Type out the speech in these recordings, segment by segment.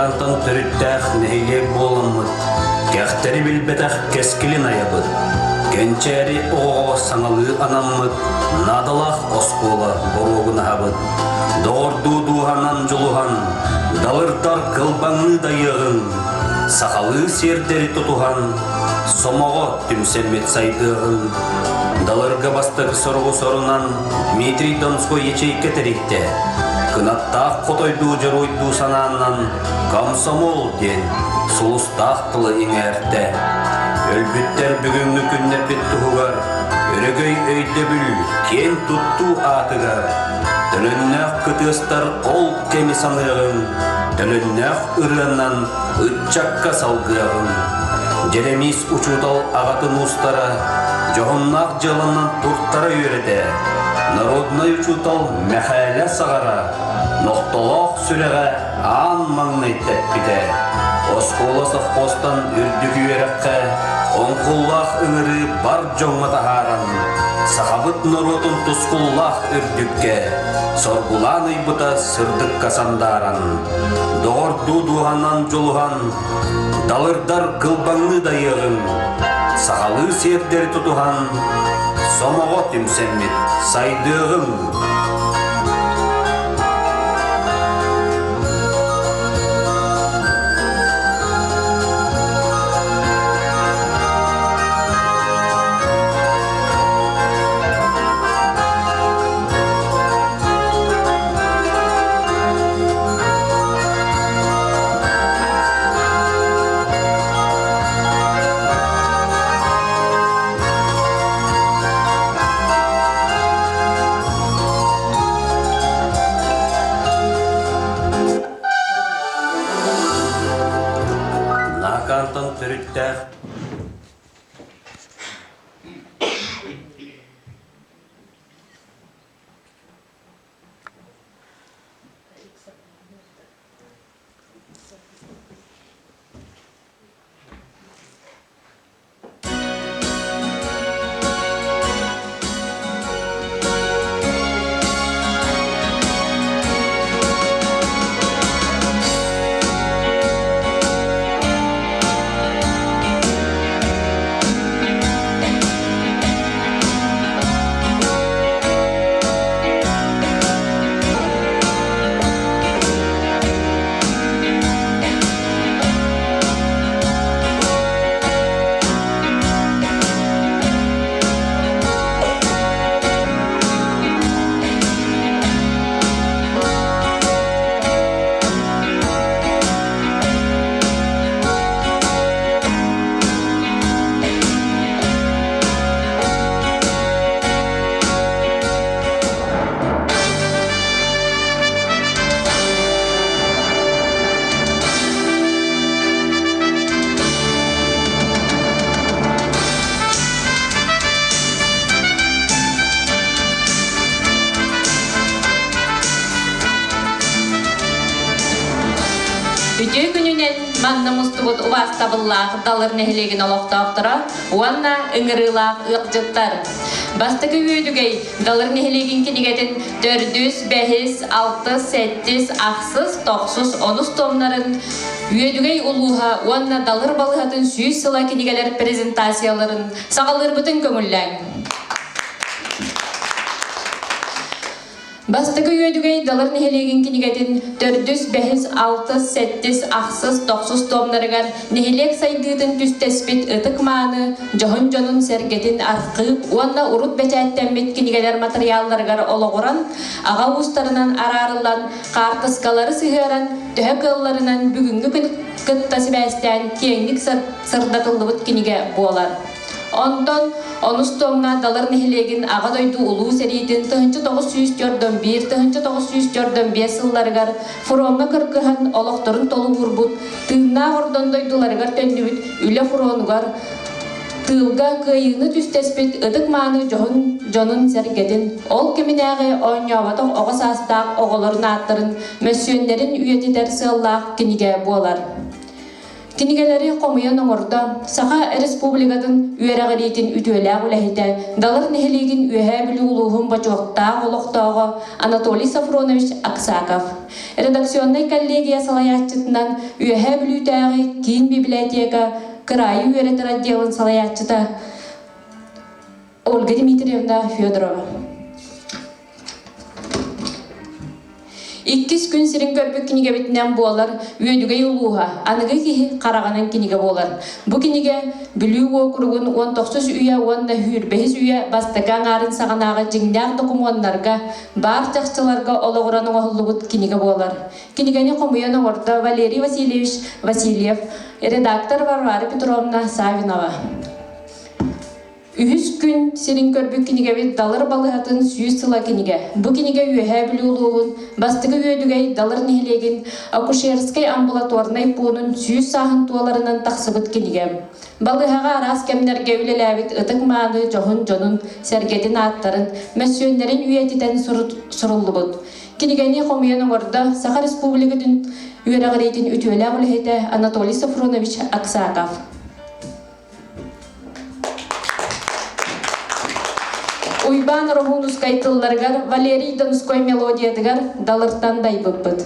Баайкаантан төрүттээх нэһилиэк буоламмыт, кэхтэри билбэтэх кэскилин айабыт, кэнчээри оҕоҕо саҥалыы анаммыт наадалаах оскуола боруогун аһабыт. Доҕордуу дууһанан дьулуһан, далырдар кылбаҥныы дайыаҕыҥ, сахалыы сиэрдэри тутуһан, сомоҕо түмсэммит сайдыаҕыҥ. Далырга бастакы соругу сорунан Дмитрий Донской ячейка тэрийдэ. Кынаттаах хотойдуу дьоруойдуу санаанан «Комсомол» диэн сулустаах тылы иҥээртэ. Өлбүттэр бүгүҥҥү күннэрбит туһугар өрөгөй өйдөбүл киэн туттуу аатыгар төлөннөөх кытыастар ол кэми саныаҕыҥ, төлөннөөх ырыанан ыччакка салгыаҕыҥ. Дьэрэмиис учуутал аҕатын уустара дьоһуннаах дьыаланан туртара үөрэтэ, народнай учуутал Мэхээлэ Саҕара нохтолоох сүрэҕэ аан маҥнай тэппитэ. Оскуола совхозтан үрдүк үөрэххэ оҥкуллаах ыҥырыы бар дьоҥҥо таһааран, сахабыт норуотун тускуллаах үрдүккэ соргулаан ыйбыта сырдыкка сандааран, доҕордуу дууһанан дьулуһан, далырдар кылбаҥныы дайыаҕыҥ, сахалыы сиэрдэри тутуһан, сомоҕо түмсэммит сайдыаҕыҥ. Наакаантан төрүттээх Үтүө күнүнэн манна мустубут убаастабыллаах Далыр нэһилиэгин олохтоохторо уонна ыҥырыылаах ыалдьыттар. Бастакы үөдүгэй Далыр нэһилиэгин кинигэтин төрдүс, бэһис, алтыс, сэттис, ахсыс, тохсус, онус томнарын Үөдүгэй улууһа уонна Далыр балыһатын 100 сыла кинигэлэр презентацияларын саҕалыырбытын көҥүллээҥ. Бастакы Үөдүгэй Далыр нэһилиэгин кинигэтин төрдүс, бэһис, алтыс, сэттис, ахсыс, тохсус туомнарыгар нэһилиэк сайдыытын түстэспит ытык-мааны, дьоһун дьонун сэргэтин архыып уонна урут бэчээттэммит кинигэлэр матырыйаалларыгар олоҕуран, аҕа уустарынан араарыллан, хаартыскалары сыһыаран, төһө кыалларынан бүгүҥҥү күн кытта сибээстээн киэҥник сырдатыллыбыт кинигэ буолар. Онтон онус туомҥа Далыр нэһилиэгин Аҕа дойду Улуу сэриитин 1941-1945 сылларыгар фроҥҥа кыргыһан олохторун толугурбут, тыыннаах ордон дойдуларыгар төннүбүт үлэ фронугар тыылга кыайыыны түстэспит ытык-мааны дьоһун дьонун-сэргэтин, ол кэминээҕи оонньооботох оҕо саастаах оҕолорун ааттарын, мөссүөннэрин үйэтитэр сыаллаах кинигэ буолар. Кинигэлэри хомуйан оҥордо Саха Республикатын үөрэҕириитин үтүөлээх үлэһитэ, Далыр нэһилиэгин Үөһээ Бүлүү улууһун бочуоттаах олохтооҕо Анатолий Софронович Аксаков. Редакционнай коллегия салайааччытынан Үөһээ Бүлүүтээҕи киин библиотека кыраайы үөрэтэр отделын салайааччыта Ольга Дмитриевна Федорова. Иккис күн сирин көрбүт кинигэбитинэн буолар Үөдүгэй улууһа аныгы киһи хараҕынан кинигэ буолар. Бу кинигэ Бүлүү уокуругун 19 үйэ уонна 25 үйэ бастакы аҥаарын саҕанааҕы дьиҥнээх докумуоннарга, баар чахчыларга олоҕуран оҥоһуллубут кинигэ буолар. Кинигэни хомуйан оҥордо Валерий Васильевич Васильев, редактор Варвара Петровна Савинова. Үһүс күн сирин көрбүт кинигэбит Далыр балыһатын 100 сыла кинигэ. Бу кинигэ Үөһээ Бүлүү улууһун бастакы Үөдүгэй Далыр нэһилиэгин акушерскай амбулаторнай пуунун 100 сааһын туоларынан тахсыбыт кинигэ. Балыыһаҕа араас кэмнэргэ үлэлээбит ытык-мааны дьоһун дьонун, сэргэтин ааттарын, мөссүөннэрин үйэтитэн суруллубут. Кинигэни хомуйан оҥордо Саха Республикатын үөрэҕириитин үтүөлээх үлэһитэ Анатолий Софронович Аксаков. Уйбаан Ороһуунускай тылларыгар Валерий Донской мелодиятыгар Далыртан дайбыппыт.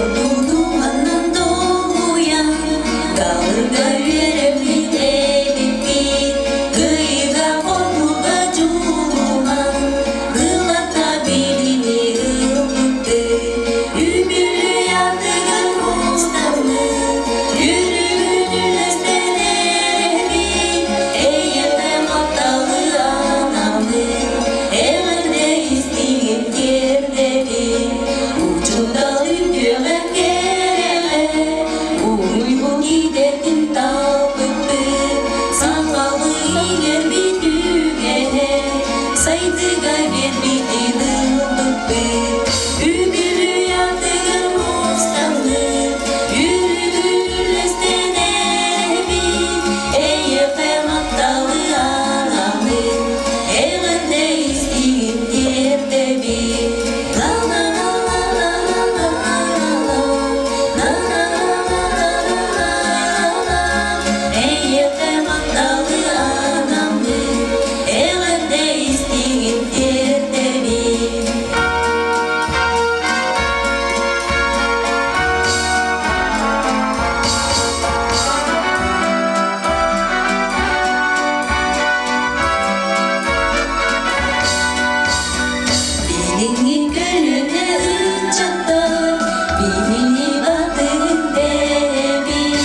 Доҕордуһунан долгуйан, далырга үөрэммит эбиппит, кыайыыга-хотууга дьулуһан, кылата билини ылбыппыт. Үбүлүй ардыгар мустанмыт, үөрүүбүт үллэстэн эрэбит, эйиэхэ махталы анаммыт, эҕэрдэ истиҥин тиэрдэбит. Учуутал үтүөҕэ кэрэҕэ, уһуйбут идэтин талбыппыт, сахалыы иҥэрбит үгэһэ, сайдыыга биэрбитин ылбыппыт. Үбүлүй ардыгар мустанмыт, үөрүүгүн үллэстэн эрэбит, эйиэхэ махталы анаммыт, эҕэрдэ истиҥин тиэрдэбит. Эйиэхэ махталы анаммыт, эҕэрдэ истиҥин тиэрдэбит. Билиҥҥи көлүөнэ ыччаттар биһиги батын дэрэбит,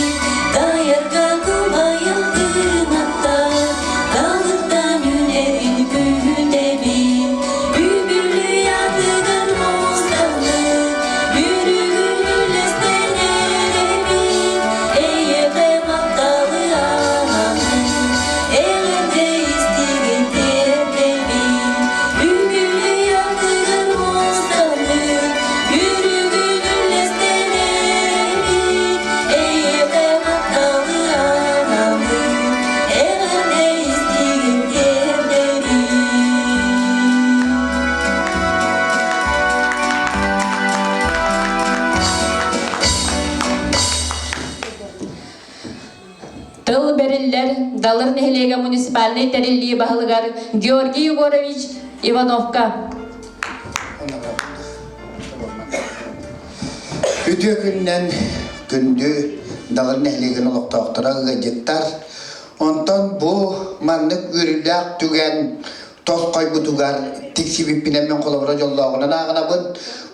дайарга кылбайан кынаттар, далыттан үлэбин күүтэбит. Үбүлүй атыгар мустанмыт, бүрүгүн үллэстэн эрэбит, эйиэхэ махталы анаммыт, эҕэрдэ истигин тиэрдэбит. Үгүлүй ардыгар мустанмыт, үрүгүн үллэстэн эрэбит, эйиэхэ махталы анаммыт, эҕэрдэ истигин тиэрдэбит. Тыл бэриллэр Далыр нэһилиэгэ муниципальнай тэриллии баһылыгар Георгий Егорович Ивановка. Үтүө күнүнэн күндү Далыр нэһилиэгин олохтоохторо ыалдьыттар. Онтон бу маннык үөрүүлээх түгэн тосхойбутугар тиксибиппинэн мен холобура дьоллооҕунан ааҕынабын.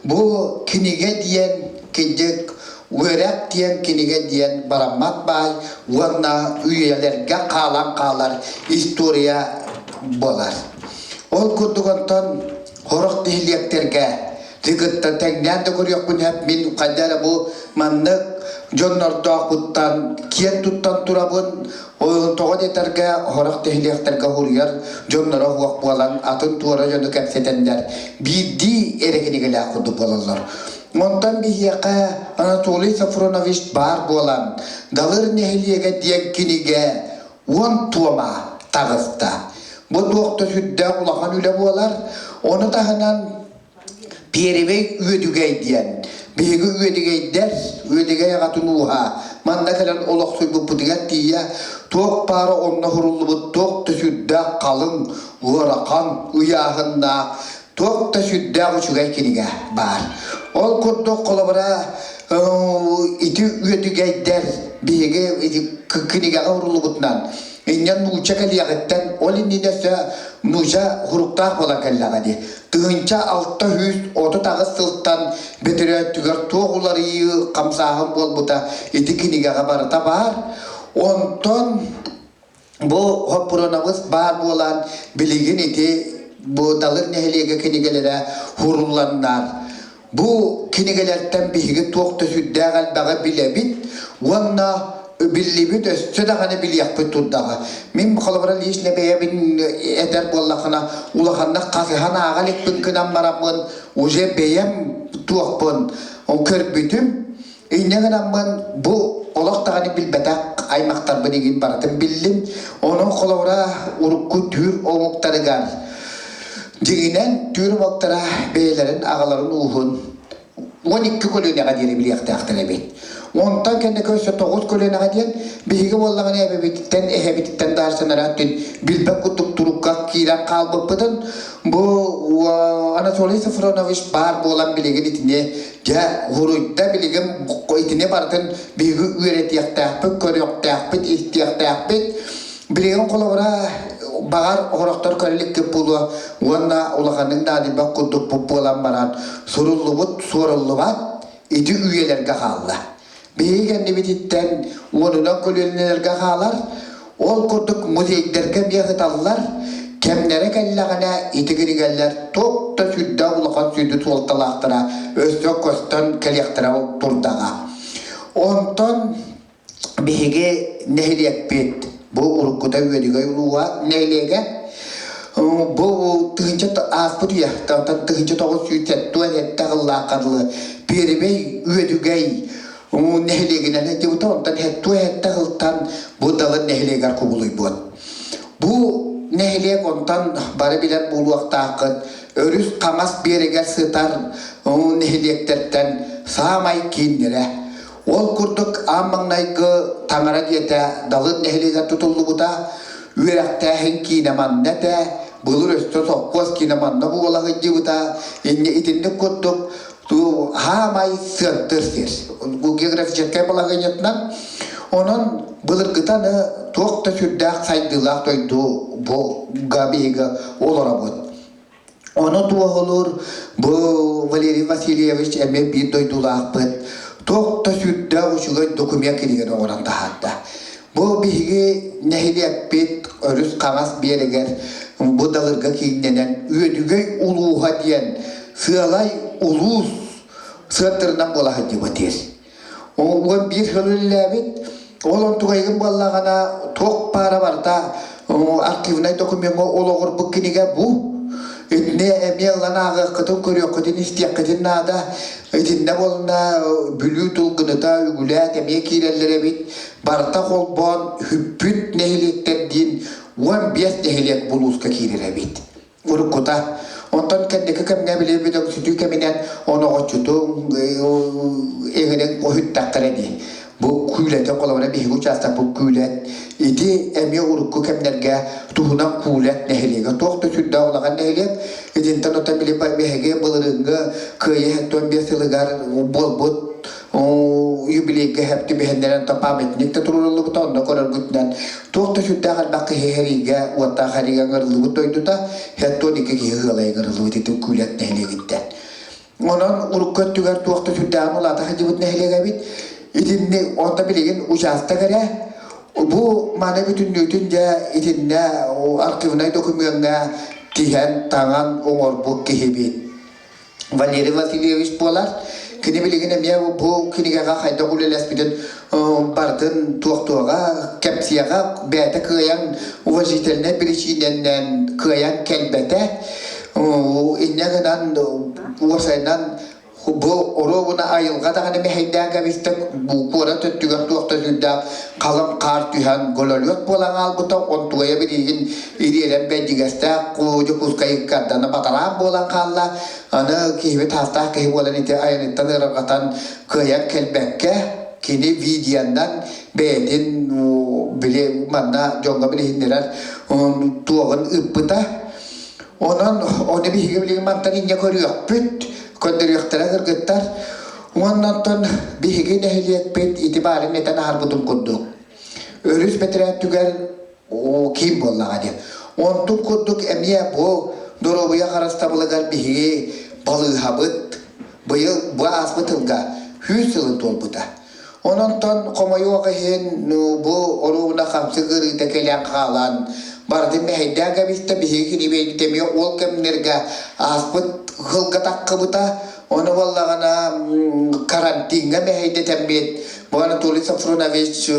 Бу кинигэ диэн кырдьык үөрэх диэн кинигэ диэн бараммат баай уонна үйэлэргэ хаалан хаалар история буолар. Ол курдук онтон сорох нэһилиэктэргэ кытта тэҥнээн да көрүөхпүн сөп мин хайда эрэ бу маннык дьоннордоохпуттан киэн туттан турабын тоҕо диэтэргэ сорох нэһилиэктэргэ уһуруйар дьонноро суох буолан атын туора дьону кэпсэтэннэр биирдии эрэ кинигэлээх курдук буолаллар. Онтон биһиэхэ Анатолий Софронович баар буолан, Далыр нэһилиэгэ диэн кинигэ 10 туома таҕыста. Бу туох да сүрдээх улахан үлэ буолар. Ону таһынан Пиэрибэй Үөдүгэй диэн. Биһиги Үөдүгэйдэр, Үөдүгэй аҕатын ууһа, манна кэлэн олохсуйбуппутугар тиийэ туох баара онно уһуруллубут туох да сүрдээх халыҥ, ыарахан, ыйааһыннаах, туох да сүрдээх үчүгэй кинигэ баар. Ол курдук холобура ити Үөдүгэйдэр биһиги ити кинигэҕэ уһуруллубутунан инньэ нуучча кэлиэҕиттэн ол иннинэ өссө нуучча хуруктаах буолан кэллэҕэ дии. 1638 сылтан бөтөрөөттүгэр туох уларыйыы хамсааһын буолбута ити кинигэҕэ барыта баар. Онтон бу хоппуруонабыс баар буолан билигин ити бу Далыр нэһилиэгэ кинигэлэрэ хурулланнар. Бу кинигэлэртэн биһиги туох да сүрдээх элбэҕи билэбит уонна биллибит өссө даҕаны билиэхпит турдаҕа. Мин холобура лично бэйэбин этэр буоллаххына улаханнык хасыһан ааҕа иликпин гынан бараммын уже бэйэм туохпун көрбүтүм. Инньэ гынаммын бу олох даҕаны билбэтэх аймахтарбын игин барытын биллим. Онон холобура урукку түүр омуктарыгар дьиҥинэн түүр омуктара бэйэлэрин аҕаларын ууһун 12 көлүөнэҕэ диэри билиэхтээхтэр эбит. Онтон кэнники өссө 9 көлүөнэҕэ диэн биһиги буоллаҕына эбэбититтэн, эһэбититтэн даарсанара өттүн билбэт курдук турукка киирэн хаалбыппытын бу Анатолий Софронович баар буолан билигин итини дьэ уруйда билигин итини барытын биһиги үөрэтиэхтээхпит, көрүөхтээхпит, истиэхтээхпит. Билигин холобура баҕар орохтор көрүлүккүт буолуо уонна улаханнык наадыйбат курдукпут буолан баран суруллубут суоруллубат ити үйэлэргэ хаалла. Биһиги кэннибититтэн уонунан көлүөнэлэргэ хаалар, ол курдук музейдарга эмиэ сыталлар, кэмнэрэ кэллэҕинэ ити кинигэлэр туох да сүрдээх улахан сүдү суолталаахтара өссө көстөн кэлиэхтэрэ турдаҕа. Онтон биһиги нэһилиэкпит бу уруккута Үөдүгэй улууһа нэһилиэгэ бу тыһыынча ааспыт үйэ 1997 сыллаахха дылы Пиэрибэй Үөдүгэй нэһилиэгинэн сылдьыбыта онтон 77 сылтан бу Далын нэһилиэгэр кубулуйбут. Бу нэһилиэк онтон бары билэр буолуохтааххыт өрүс хаҥас биэрэгэр сытар нэһилиэктэртэн саамай кииннэрэ. Ол курдук аан маҥнайгы таҥара дьиэтэ Далын нэһилиэгэр тутуллубута, үөрэхтээһин киинэ манна этэ, былыр өстө сопхуос киинэ манна буола сылдьыбыта, инньэ итинник курдук хаамай сыантыр сир. Географическай балаһыанньатынан онон былыргыта аны туох да сүрдээх сайдыылаах дойду бу биһиги олоробут. Ону туоһулуур бу Валерий Васильевич эмиэ биир дойдулаахпыт туох да сүрдээх үчүгэй документ кинигэни оҥорон таһаарда. Бу биһиги нэһилиэкпит өрүс хаҥас биэрэгэр бу далырга кииннэнэн Үөдүгэй улууһа диэн сыалай улуус сыантырынан буола сылдьыбыт ир. 11 сыл үлэлээбит. Ол онтугайгын буоллаҕына туох баара барыта архивнай докумеҥҥа олоҕурбут кинигэ бу. Итини эмиэ ылан ааҕыаххытын, көрүөххүтүн, истиэххитин наада. Итиннэ буолна Бүлүү тулгыныта Үгүлээт эмиэ киирэллэр эбит. Барыта холбоон Хүппүт нэһилиэктэрдиин 15 нэһилиэк булууска киирэр эбит. Уруккута. Онтон кэнники кэмҥэ били бөдөҥсүтүү кэминэн оноҕоччутуҥ эҥинин оһүттэхтэрэ дии. Бу күүлэтэ холобура биһиги учаастакпыт күүлэт. Ити эмиэ урукку кэмнэргэ туһунан күүлэт нэһилиэгэ. Туох да сүрдээх улахан нэһилиэк. Итинтэн оттон били биһиги былырыыҥҥы Кыайыы 75 сылыгар буолбут юбилейга хэп түбэһиннэрэн то памятник да туруоруллубута онно көрөргүтүнэн туох да сүрдээх элбэх киһи сэриигэ уоттаах сэриигэ ыҥырыллыбыт дойдута 72 киһи ыалай ыҥырыллыбыт ити Күүлэт нэһилиэгиттэн. Онон урукку өттүгэр туох да сүрдээҕин улаата сылдьыбыт нэһилиэк эбит. Итинни онто билигин учаастак эрэ. Бу маны бүтүннүүтүн дьэ итиннэ архивнай докумуоҥҥа тиһэн таҥан оҥорбут киһибит. Валерий Васильевич буолар. Кини билигин эмиэ бу кинигэҕэ хайдах үлэлэспитин барытын туохтуоҕа, кэпсиэҕэ, бэйэтэ кыайан уважительнай причинэнэн кыайан кэлбэтэ. Инньэ гынан уопсайынан Бу оруобуна айылҕа даҕаны мэһэйдээн кэбистэ, куорат өттүгэр туох да сүрдээх халыҥ хаар түһэн гололед буолан хаалбыта, онтугайа билигин ириэрэн бэрдьигэстээх Дьокуускай ыккардана батараан буолан хаалла. Аны киһибит хаастаах киһи буолан ити айаныттан ыарырҕатан кыайан кэлбэккэ, кини видеонан бэйэтин били манна дьоҥҥо билиһиннэрэр туоҕун ыыппыта. Онон ону биһиги билигин мантан инньэ көрүөхпүт, көрдөрүөхтэрэ кыргыттар. Уонна оттон биһиги нэһилиэкпит ити баарын этэн аһарбытым курдук. Өрүс бэтэрээттүгэр киин буоллаҕа диэн. Онтун курдук эмиэ бу доруобуйа харыстабылыгар биһиги балыыһабыт быйыл бу ааспыт сылга 100 сылын туолбута. Ононтон хомойуох иһин бу оруобуна хамсык ыарыыта кэлэн хаалан барытын мэһэйдээн кэбистэ биһиги кинибиэйбит эмиэ ол кэмнэргэ ааспыт сылга таххыбыта ону буоллаҕына карантиҥҥа мэһэйдэтэммит бу Анатолий Софронович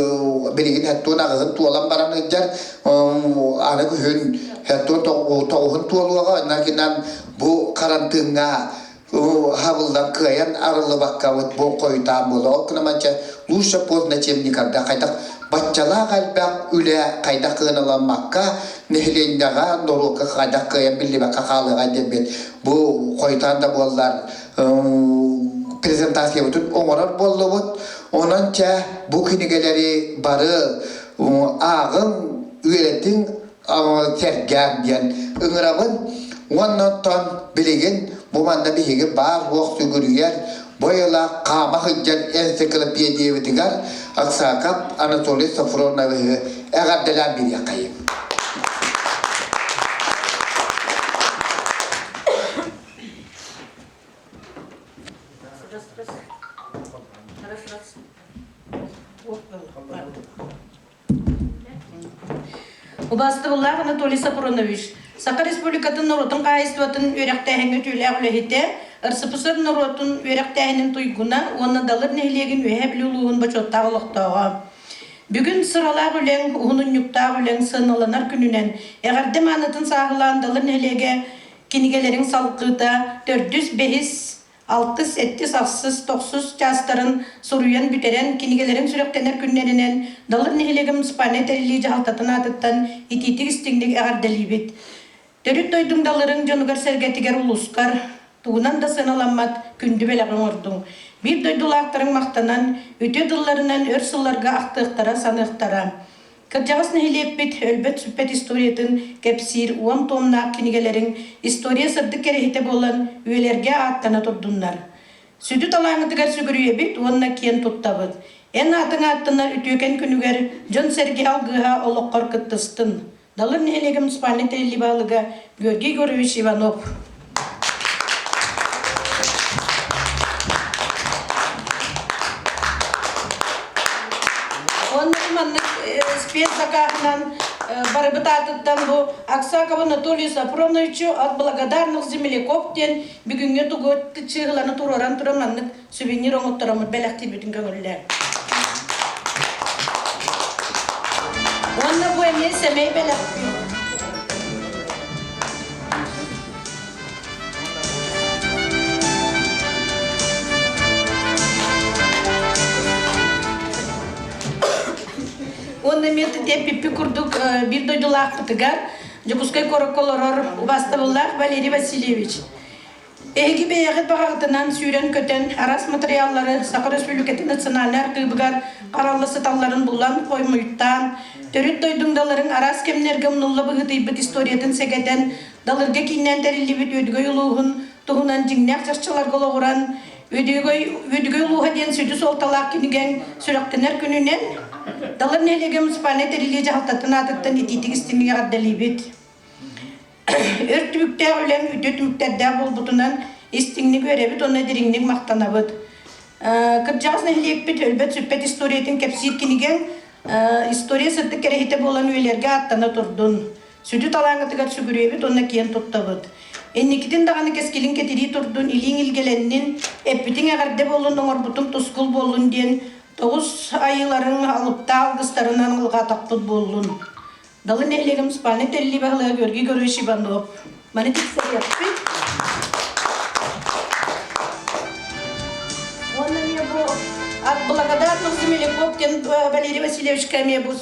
билигин хеттуон аҕыһын туолан баран ыдьар аны күһүн хеттуон тоҕуһун туолуоҕа оннакинан бу карантиҥҥа хабыллан кыайан арыллыбаккабыт бу хойутаан буола ол гынан лучше поздно чем никогда хайдах баччалаах элбэх үлэ хайдах кыаналаммакка нэһилиэнньэҕэ норуокка хайдах кыайан биллибэккэ хаалыаҕа диэммит бу хойутаан да буоллар презентациябытын оҥорор буоллубут онон чэ бу кинигэлэри бары ааҕыҥ үөрэтиҥ сэргээн диэн ыҥырабын уонна оттон билигин бу манна биһиги баар суох сүгүрүйэр бойылаах хаама сылдьар энциклопедиябытыгар Аксаков Анатолий Софроновиһы эҕэрдэлээн биэриэххэйиҥ. Убаастабыллаах Анатолий Сапронович, Саха Республикатын норуотун хаһаайыстыбатын үөрэхтээһиҥҥэ үтүөлээх үлэһитэ, РСФСР норуотун үөрэхтээһинин туйгуна уонна Далыр нэһилиэгин Үөһээ Бүлүү улууһун бочуоттаах олохтооҕо. Бүгүн сыралаах үлэҥ, уһун унньуктаах үлэҥ сыаналанар күнүнэн эҕэрдэ маанытын сааһылаан Далыр нэһилиэгэ кинигэлэриҥ салгыыта төрдүс, бэһис Алтыс, сэттис, ахсыс, тохсус чаастарын суруйан бүтэрэн, кинигэлэрин сүрэхтэнэр күннэринэн Далыр нэһилиэгин муниципальнай тэриллии дьаһалтатын аатыттан итиитик-истиҥник эҕэрдэлиибит. Төрүт дойдуҥ Далырыҥ дьонугар-сэргэтигэр улуускар тугунан да сыаналаммат күндү бэлэҕи оҥордуҥ. Биир дойдулаахтарыҥ махтанан, үтүө тылларынан өр сылларга ахтыахтара, саныахтара. Кырдьаҕас нэһилиэкпит өлбөт-сүппэт историятын кэпсиир уон туомнаах кинигэлэриҥ история сырдык кэрэһитэ буолан үйэлэргэ ааттана турдуннар. Сүдү талааҥҥытыгар сүгүрүйэбит уонна киэн туттабыт. Эн аатыҥ ааттанар үтүөкэн күнүгэр дьон-сэргэ алгыһа олоххор кыттыстын. Далыр нэһилиэгэ муниципальнай тэриллии баһылыга Георгий Егорович Иванов. Уонна маннык спецзакаһынан барыбыт аатыттан бу Аксаков Анатолий Софроновичу от благодарных земляков диэн бүгүҥҥү тугу чыыһыланы туруоран туран маннык сувенир оҥоттороммут бэлэхтиирбитин көҥүллээн. Уонна бу эмиэ сэмэй бэлэхтиир. Уонна эмиэ тэппиппит курдук биир дойдулаахпытыгар Дьокуускай куоракка олорор убаастабыллаах Валерий Васильевич Эһиги бэйэҕит баҕаҕытынан сүүрэн-көтөн араас матырыйааллары Саха Өрөспүүбүлүкэтин национальнай архыыбыгар харалла сыталларын булан, хоймуйтаан, төрүт дойдуҥ далырын араас кэмнэргэ умнулла быһыытыйбыт историятын сэгэтэн, Далырга кииннээн тэриллибит Үөдүгэй улууһун туһунан дьиҥнээх чахчыларга олоҕуран, Үөдүгэй, Үөдүгэй улууһа диэн сүдү суолталаах кинигэҥ сүрэхтэнэр күнүнэн Далыр нэһилиэгэ муниципальнай тэриллии дьаһалтатын аатыттан итиитик-истиҥник эҕэрдэлиибит. Өр түбүктээх үлэҥ үтүө түмүктэрдээх буолбутунан истиҥник үөрэбит уонна дириҥник махтанабыт. Кырдьаҕас нэһилиэкпит өлбөт-сүппэт историятын кэпсиир кинигэҥ история сырдык кэрэһитэ буолан үйэлэргэ ааттана турдун. Сүдү талааҥҥытыгар сүгүрүйэбит уонна киэн туттабыт. Инникитин даҕаны кэскилиҥ кэтирии турдун, илииҥ илгэлэннин, эппитиҥ эҕэрдэ буоллун, оҥорбутуҥ тускул буоллун диэн тоҕус айыыларыҥ алыптаах алгыстарынан алҕаатахпыт буоллун. Далы нэһилиэгин муниципальнай тэриллии баһылыга Георгий Егорович Иванов. Маны тиксэриэхпит. Охлопкин Валерий Васильевичка эмиэ бу.